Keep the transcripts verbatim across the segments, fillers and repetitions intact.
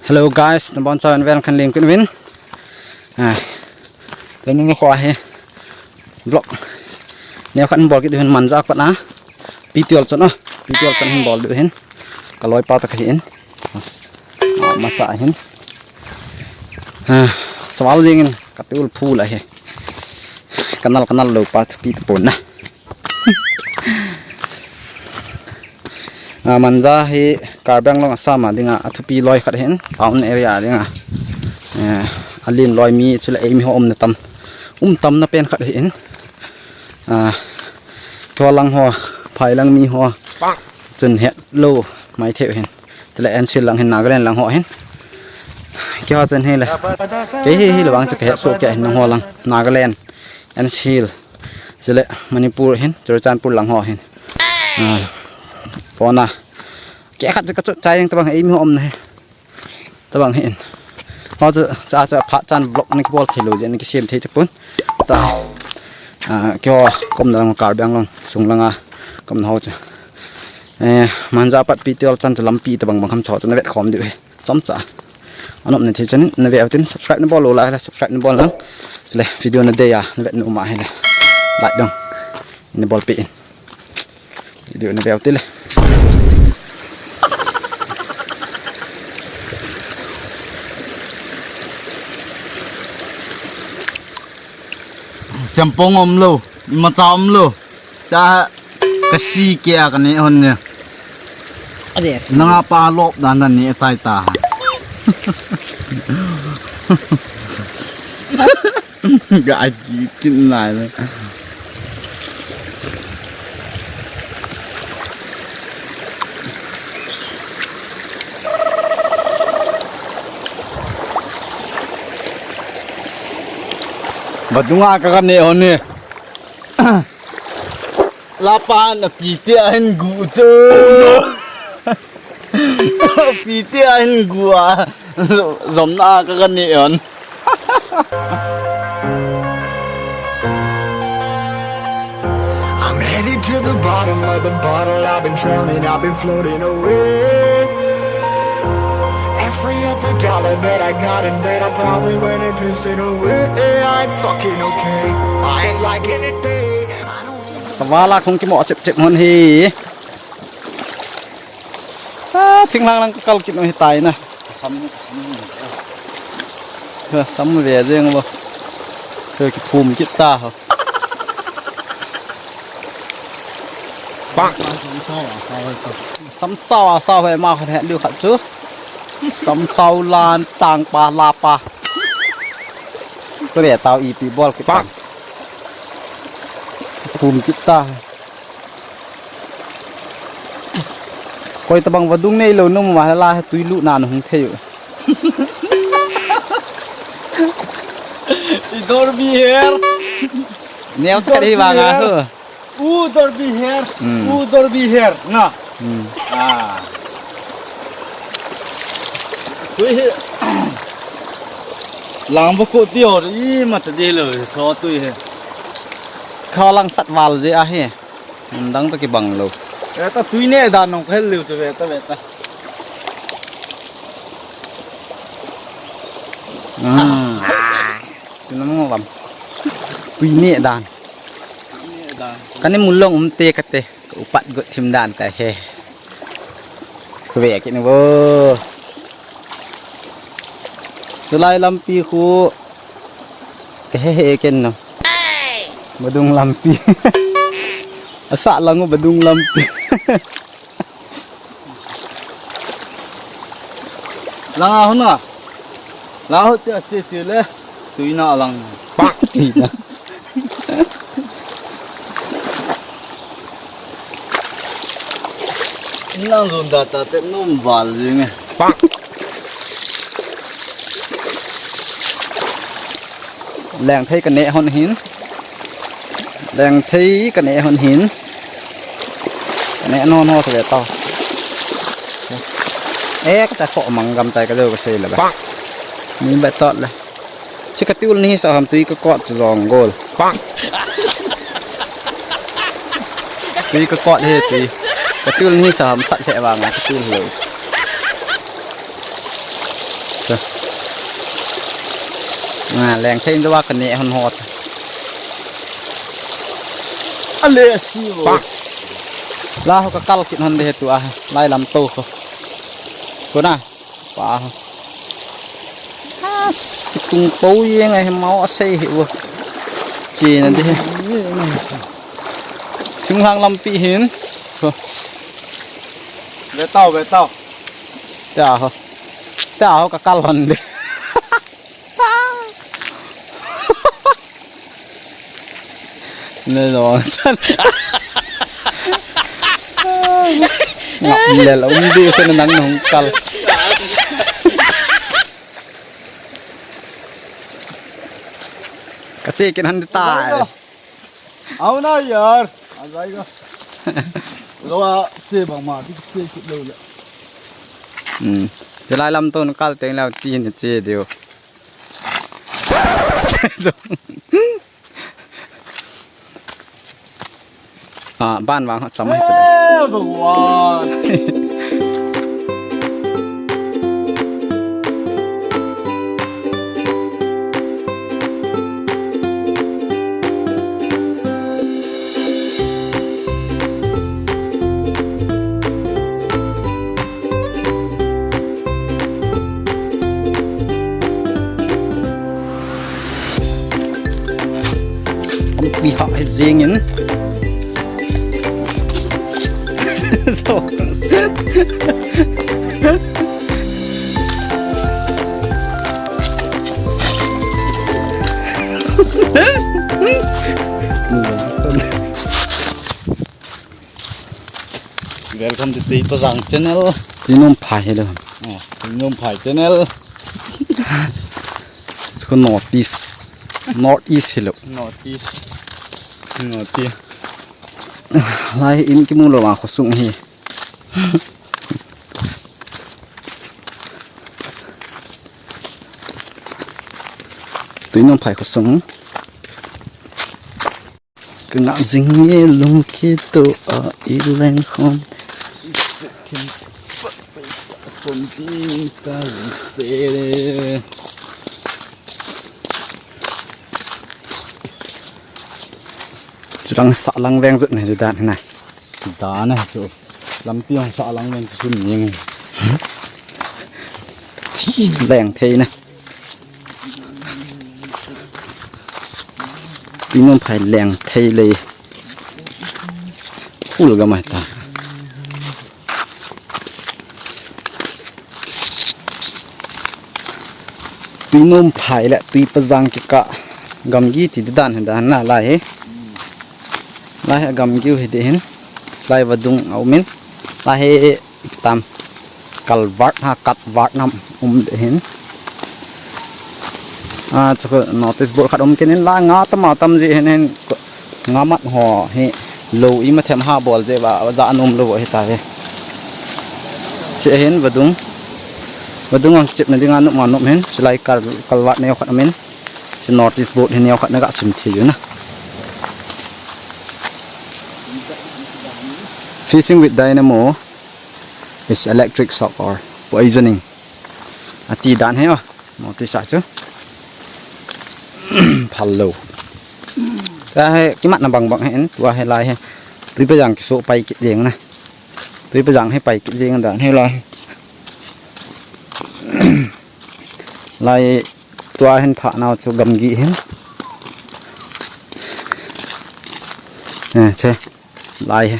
Hello guys, nabonchauvin welcome, lim kit uvin. Ah, tuni nikho hi vlog neo khat hin bol kit uvin, manja pat a. Pitiol chan o, pitiol chan hin bol diu hin. Ka loipa toh kahi in. Ah, masa hin. Ah, saval jing in ka tiul phu la hi. Kanal kanal lou pa thupi tapon na. Ah, manja hi Karbi Anglong Assam a dinga athupi loi khat hin, town area a dinga. Eh, alen loi mi chule eimi ho umna tam, um tamna pen khat hin. Ah, keiho lang ho, phai lang mi ho chun het lou mai thei hin. Chule N C L lang hin, Nagaland lang ho hin. Keiho chun hile, kei hi hile vang chu kahet soh kei hin, nangho lang Nagaland, N C L, chule Manipur hin, Churachandpur lang ho hin. Ah, pona. Kei khat chu ka chot chai jeng tabang, eimi ho umna hi. Tabang hin. Ho chu cha cha phat chan vlog na kibol thei lou jeh, na kisem thei tapon. Ta. Ah, keiho ka umna lang Karbi Anglong sung langa ka umna ho chu. Eh, manja pat pitiol chan chu lampi tabang bang ham chu, chu na vet khom diu hi. Chomcha. Anop na thei chan na ve utin, subscribe na bol lou lai, subscribe na bol lang. Chule video na dei a, na vet na um a hile, like dong na bolpeh in. Video na ve uti le. Champong umlou, imacha umlou. Cha kasi kei a kaneh hon ne. Ade, asi. Nanga pa lop dan dan ni chai ta. Ga ki kin lai le. Vadunga ka kaneh hon ne. Lapa na pi te ahin gu chu. Pi te ahin gu a. Zomna ka kaneh hon. I'm headed to the bottom of the bottle. I've been drowning, I've been floating away. Every other dollar that I got in bed, I probably went and pissed it away. I ain't fucking okay. I ain't liking it, babe. I don't even Savala kong kimo chep chep hon hi. Ah, thing lang lang ka kal kit u hitai na. Sam, sam. Ka sam ve jeng lo. Ka kiphum kit ta ho. Bang. Sam sao a sao ve ma khat he diu khat chu. Sam sao lan tang pa la pa. Ko ve tao ipi bol kit. Bang. Kiphum kit ta. Koi tabang vadung neilou nu ma la tui lut na nu hung thei u. I dor bi her. Neo I dor chakat hi bi vang a her. Hu. U dor bi her. Hmm. U dor bi her na. Hmm. Ah. Tui hi. Lang ba ko ti or i ma ta di lo so tui hi. Kha lang sat val je a hi. Dang ta kibang lou. Ve ta tui neh dan nong khel lou chu ve ta ve ta. Hmm. Tui na mong lam. Tui neh dan. Tui neh dan. Kani mulong um te kate. Ka upat got thim dan ta he. Ka ve kit ni vo. Chulai lampi khu ka he he ken no. Vadung lampi. Asa lang u vadung lampi. Lang a huna. Lang ho ti a ti ti le. Tui na lang. Tui na. Nang zun da ta te num val jing e. Leng thei ka neh hon hin. Leng thei ka neh hon hin. Ka neh non ho sa le tao. E ka ta kho mang gam tai ka deu ka sei le ba. Ni ba tot le. Chi ka tiul ni sa ham tui ka kot chu jong gol. Tui ka kot he tui. Ka tiul ni sa ham sat he vang ka tiul lo. Te. Na leng thei in jua ka ne hon hot. Ale si o. Pa. La ho ka kal kit hon de he tua. Lai lam to ko. Ko na. Pa ho. As, kitung po yeng a he mau a sei he u. Chi na de he. Thing hang lampi hin. Ko. Ve tau, ve tau. Tia ho. Tia ho ka kal hon de. Ne lo san. Ngap le lo um du sen nang nong kal. Ka che kin han tai. Au na yar. An jai ga. Lo a che bang ma di che kit lo le. Hmm. Che lai lam to kal teng lau ti ni che diu. Ah, ban vang cham hai. He Bhagwan. Lampi hah hi jeng in. So. Welcome to Tuipajang channel. Tuinomphai hi lo. Oh, Tuinomphai channel. Chu North East. North East hi lo. North East. North East. Lai in kimu lou a khosung hi. Tuinomphai khosung. Ka ngah jing nge lungkito a i leng khom. Chulang sahlang veng jot na hi dan hi na. Dan a chu. Lampi hung sahlang veng chu sim ning. Thi leng thei na. Tuinomphai leng thei lei. Khul gam ahi ta. Tuinomphai le Tuipajang kikah gamgi ti dan hi dan na lai hi. Lai hi gamgi u hi de hin. Chulai vadung a um in. Lai hi tam culvert ha, culvert nam um de hin. A, chu notice board khat um kin in la nga tam a tam ji hin hin nga mat ho hi lo i ma them ha bol je ba ja nom lo hi ta ve. Che hin vadung. Vadung ang chep na ding a nom nga nom hin. Chulai kal, culvert neo khat um in. Chu notice board hi neo khat na ga sim thei u na. Fishing with dynamo is electric shock or poisoning. Ati dan hi o. Notice a chu. Phal lo. Ta hi kimat na bang bang hin. Tua hi lai hi. Tuipajang kiso pai kit jeng na. Tuipajang hi pai kit jeng dan hi lai. Lai tua hin pha nau chu gamgi hin. Eh, che. Lai hi.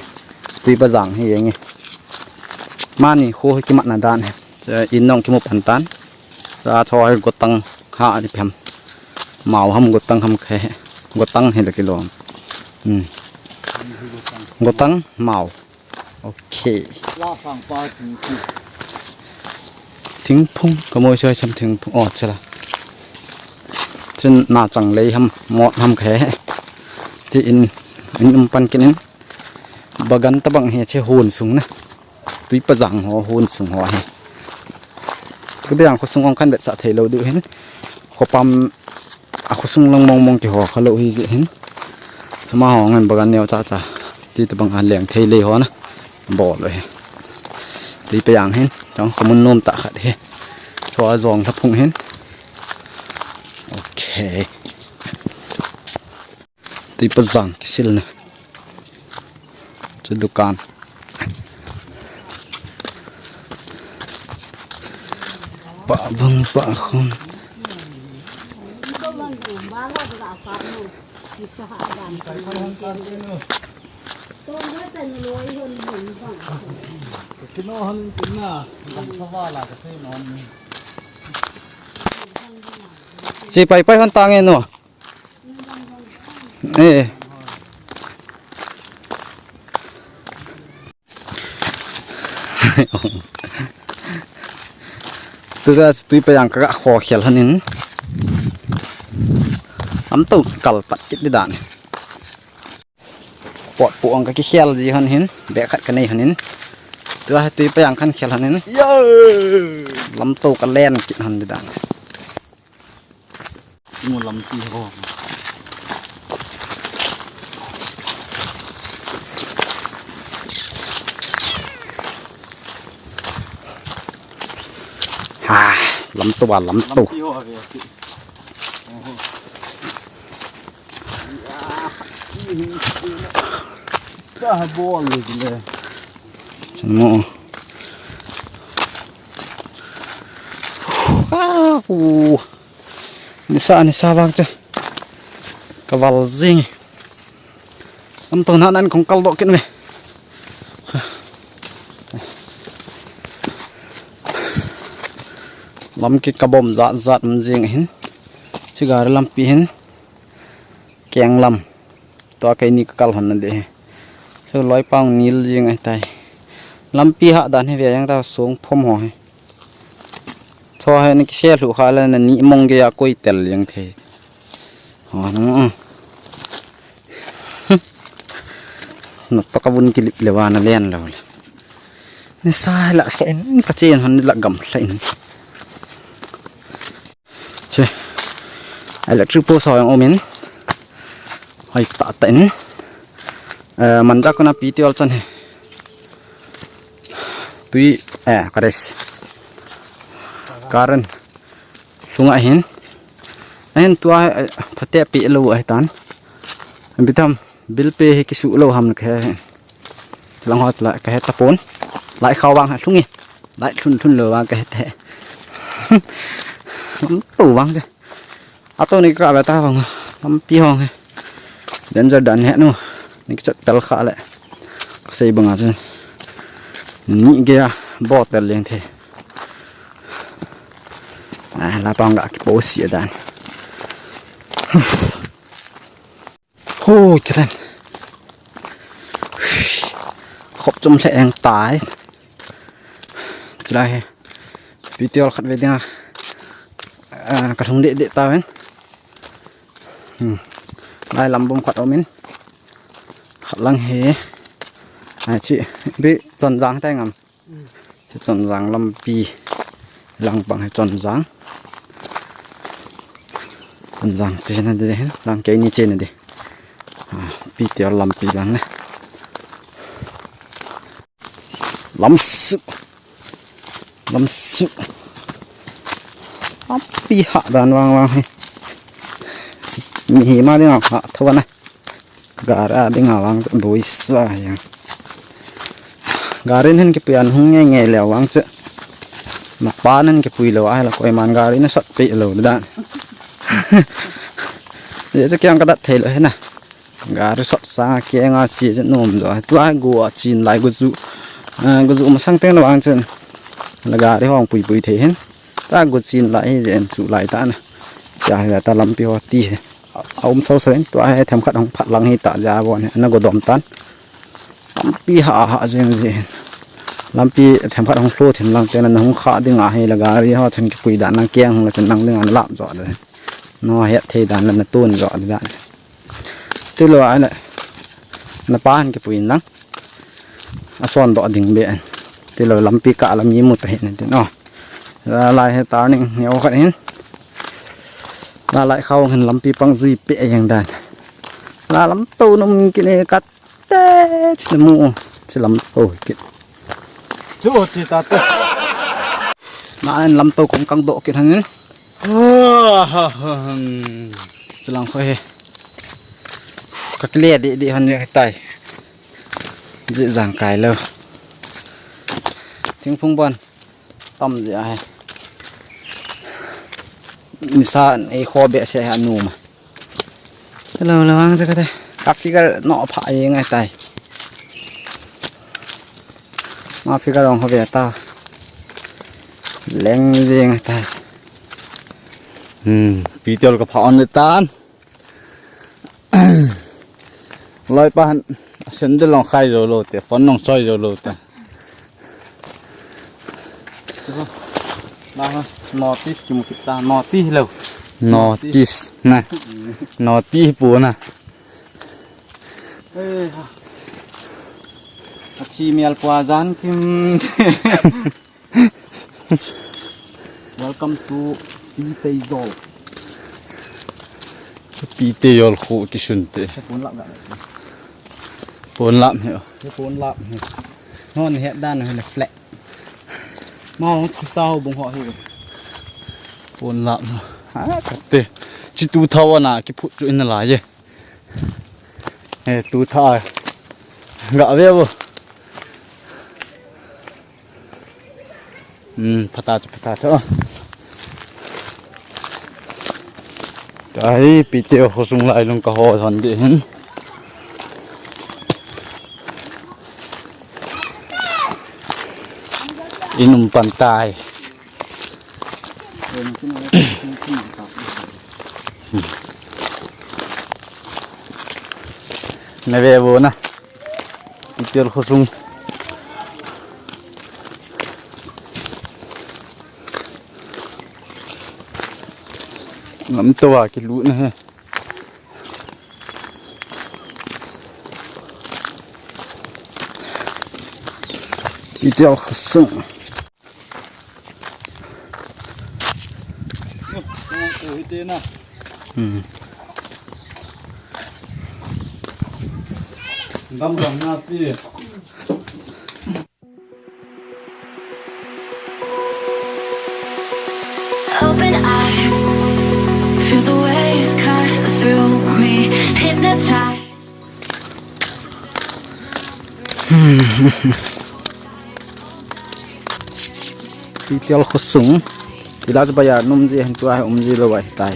Tuipajang hi jeng hi. Mani kho hi kimat na dan hi. Che in nong kimu pan tan. Sa tho hi gotang ha ni phem. Mau ham gotang ham khe. Gotang hi la kilom. Hmm. Gotang mau. Ok. La sang pa thingphung. Thingphung, ka moi soi cham thingphung. Oh, chala. Chun na chang lei ham, mot ham khe. Ti in, in um pan kin in. Bagan tabang hi che hun sung na. Tuipajang ho hun sung ho hi. Ka biang khosung ong kan bet sa thei lo diu hin. Khopam A khosung lang mong mong kiho kha lou hi jeh hin. Amaho ngen bagan neo cha cha. Ti tabang a leng thei lei ho na. Bol lou hi. Tuipajang hin. Chang ka mun nom tah khat hi. Tua jong la phung hin. Ok. Tui pa jang kisil na. Chu dukan. Pa bang pa khum. Chi pai pai hon tange no. Eh. Tuta tui pa jang ka kho khel hanin. Am to kal pat kit di dan. Pot pu ang ka kikhel ji hon hin, beh khat ka nei hon hin. Tua hi tui pa jang khan khel hon hin. Yo! Lam to ka len kit hon di dan. Mu lam ti ho. Ha, lam to ba lam to. Lam ti ho ve ti. Ka bol le le. Chamo. Ah, u. Nisa, nisa vang che. Ka val jing. Am to na nan kong kal do kin ve. Lam ki ka bom jat jat um jing hin. Chi gari lampi hin. Keng lam. Tua keini ka kal hon na de hi. So loi pang nil jing ai tai. Lampi ha dan hi ve yang ta sung phom ho hi. Tho hi ni kise lu kha la na ni mong ge ya koi tel jing the. Ho na. Na to ka vun kilip le wa na len lo le. Ni sa la sa in ka chen hon la gam la in. Che. Electric post ho jong um in. Hoi ta ta in. Eh, manja kona pi ti ol chan he. Tui, eh, kares. Karen. Lunga hin. Ahin tua, eh, phate pi lo ahi tan. Bitam. Bil pe hi kisu lo ham ke. Lang ho la ka he tapon. Lai khau vang ha hlungi. Lai hlun hlun lo vang ka he te. Lam to vang je. Ato ni ka ve ta vang. Lampi hong he. Danger dan he no. Ni chat tal kha le. Ka sei banga je. Ni ge a bo tel leng the. Ah, la pang ga ki po si dan. Hui, kren. Khop chom hle eng tai. Chulai hi. Video khat ve dinga. Ah, ka lhung de de ta ven. Hmm. Lai lam bom khat om in. Khat lang hi. Ai chi. Bi chon jang tai ngam. Hi Chonjang lampi lang pang hi Chonjang. Chonjang chena di hin lang keini chena di. Ah, pi ti lampi lang ne. Lamsu. Lamsu. Lampi ha dan vang vang hi. Mi hi ma ding ha thaw na. Gari a ding a vang chu doi sa yang. Gari hin kipui an hung nge nge le vang chu. Na pa nan kipui lo ai la koiman gari na sat pe lo dan. Ye chu kiang ka dat thei lo hena. Gari sat sa ke nga chi chu nom jo. Tua go a chin lai go ju. Ah, go ju ma sang teng lo vang chu. La gari hong pui pui thei hin. Ta go chin lai hi jen chu lai ta na. Cha hi ta lampi ho ti hi. A um sau sau in tua hi themkhat hong phat lang hi ta ja bon hi na go dom tan. Lampi ha ha jeng jeng. Lampi themkhat hong hlo thim lang te na hong kha ding a hi la gari ho then kipui dan lang kiang hong la chen lang ding a lap jo da. No het thei dan la na tun jo da. Ti lo a na. Na pa han kipui lang. A son doh ding be an. Ti lo lampi ka la mi mu ta hin tin o. La lai he turning neo khat hin. La lai khau hin lampi pang jui pe yang dan. La lam to num kine kat te chi mu chi lam to ki. Chu chi ta te. An lam to kong kang do kit hangin. Chulang kho he. Ka kile di di han ya tai. Ji jang kai lo. Thingphung bon. Tam ji a he. Nisa ei kho be se ha nu ma. Hello, lo ang jaka te. Ka figure no pha ye ngai tai. Ma figure ong ho ve ta. Leng je ngai tai. Hmm, Peter ka pha on le tan. Loi pa han sendal long khai jo lo te, phone long choi jo lo te. Notice kimu kita, notice lo. Notice na. Notice pu na. Eh, ha. Achi mial pua jan kim. Welcome to Pitei Jol. Pitei Jol khu kisun te. Pon lap ga. Pon lap he. Pon lap he. Non het dan he le flat. Ma hong Krista ho bung ho hi. Pon lap. Ha, kate. Chi tu thawa na ki phut chu in la ye. Eh, tu tha. Ga ve bo. Hmm, phata chu, phata chu. Kai Pitei khosung lai lung ka ho hon di hin. In um pan tai. Na ve bo na. Pitei khosung. Ngam to wa ki lu na he. Pitei khosung. Hmm. Dam dam na ti. Open eye, feel the waves cut through me, hypnotized. Pitei khosung. Ila chu baya num ji hen tua he um ji lo bai tai.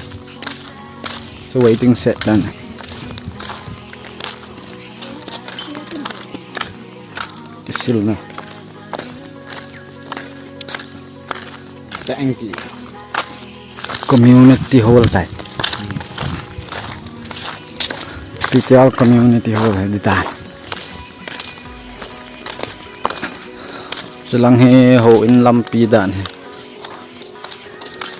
Chu waiting shed dan. Kisil na. Thank you. Community hall tai. Pitei community hall he di ta. Chulang hi houin lampi dan hi.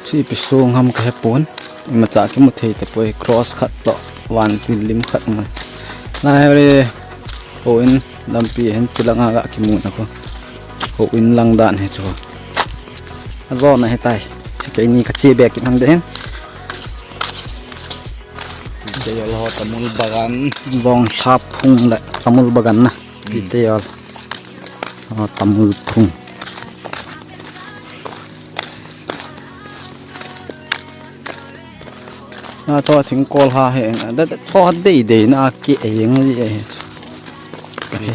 Chi pi sung ham ka he pon. Ima cha kimu thei ta poi cross khat to van pin lim khat ma. Lai re houin lampi hin chulang a ga kimu na ko. Houin lang dan hi chu. Ajo na he tai. Keini ka che be kit hang de hin. Pitei ho tamul bagan. Jong sap hung le tamul bagan na. Pitei. Oh, tamul phung. Na to thingkol ha he. Da, da, to dei dei na ki e yang ji e.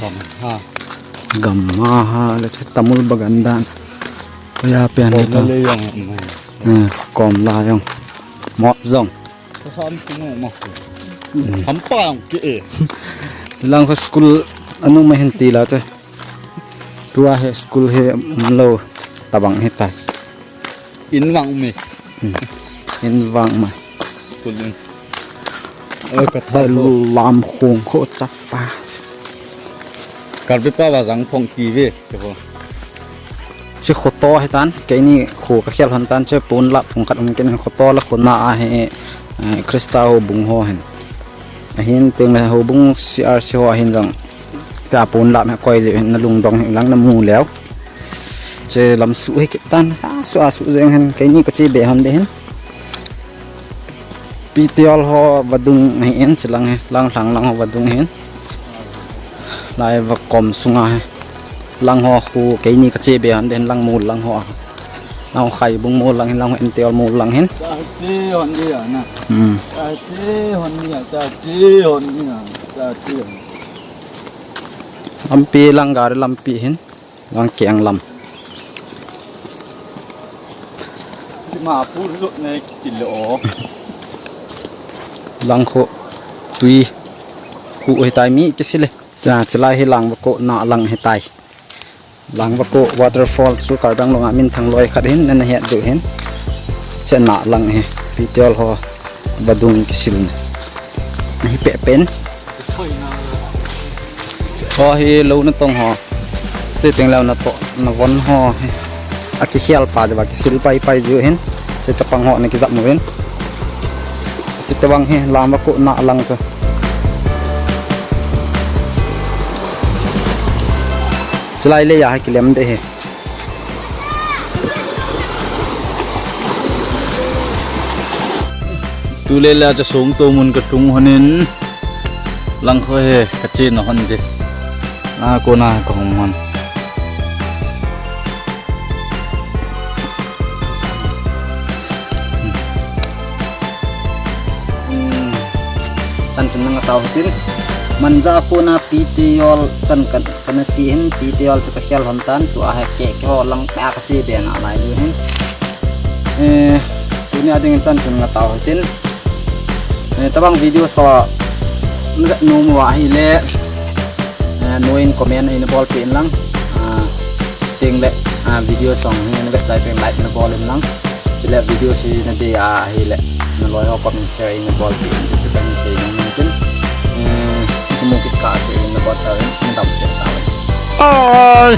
Gam ha. Gam ma ha le tamul bagan dan. Ya pian ni to. Kom le jong. Hmm, kom la jong. Mot jong. Ka san tu mo ma. Hmm. Hampa jong ki e. Lang kho school anu ma hin ti la te. Tua he school he um lo tabang he ta. In vang um e. Hmm. In vang ma. School in. Oi, ka tha lo. Lam khong kho chapa. Karbi pa va jang phong ti ve, ke bo. Chi khoto he tan, keini kho ka khel hon tan, che pon lap phong khat um ken khoto la khona a he, eh, Krista ho bung ho hen. Ahin teng le ho bung C R C ho ahin jang. Ka pon lam he koi le na lungdong he lang na mu leo. Che lam su he kit tan, a su a su jeng hen, keini ka che be hon de hen. Pitei ho vadung he en, che lang he, lang lang lang ho vadung hen. Lai va kom sunga he. Lang ho khu keini ka che be hon de hen, lang mu lang ho a. Lang Khaibung mol lang hin, lang Entei mol lang hin. Cha che hon dia na. Hmm. Cha che hon dia, cha che hon dia, cha che hon. Lampi lang gari lampi hin. Lang keng lam. Mapu sut ne kilo. Lang khu tui khu hitai mi kisil e. Cha, chulai hi Langvako na lang hitai. Langvako waterfall chu Karbi Anglong a minthang loi khat hin, nana het diu hin. Chena lang hi, Pi Teol ho vadung kisil ne. Hi pe pen. Ho hi lou natong ho. Chuteng leu natoh, navon ho hi. Akikhel pa diu va kisil pai pai jiu hin. Che chapang ho na kijap mo hin. Chute bang hi Langvako na lang chu. Chulai le ya ha kilem de he. Tule le cha song to mun ka tung honin lang kho he ka che na hon de. Na ko na ka hong hon. Hmm. Chan chun nang tau tin. Manja ko na Pi Teol chan kan, kana ti hin, Pi Teol chu ka khel hon tan, tua hi ke ke ho lang ta ka che be na lai lu hin. Eh, tunia ding chan chun nang tau tin. Eh, tabang video so, na no mo ahi le. Eh, noin comment in bol pe in lang. Ah, ting le, ah, video song hin na be chai pen like na bol in lang. Chule video si na de a hi le, na loi ho comment share in bol pi in, chu kan sei nang tin. Eh, mo kit ka sei in bol sa in, dam se ta. Oi!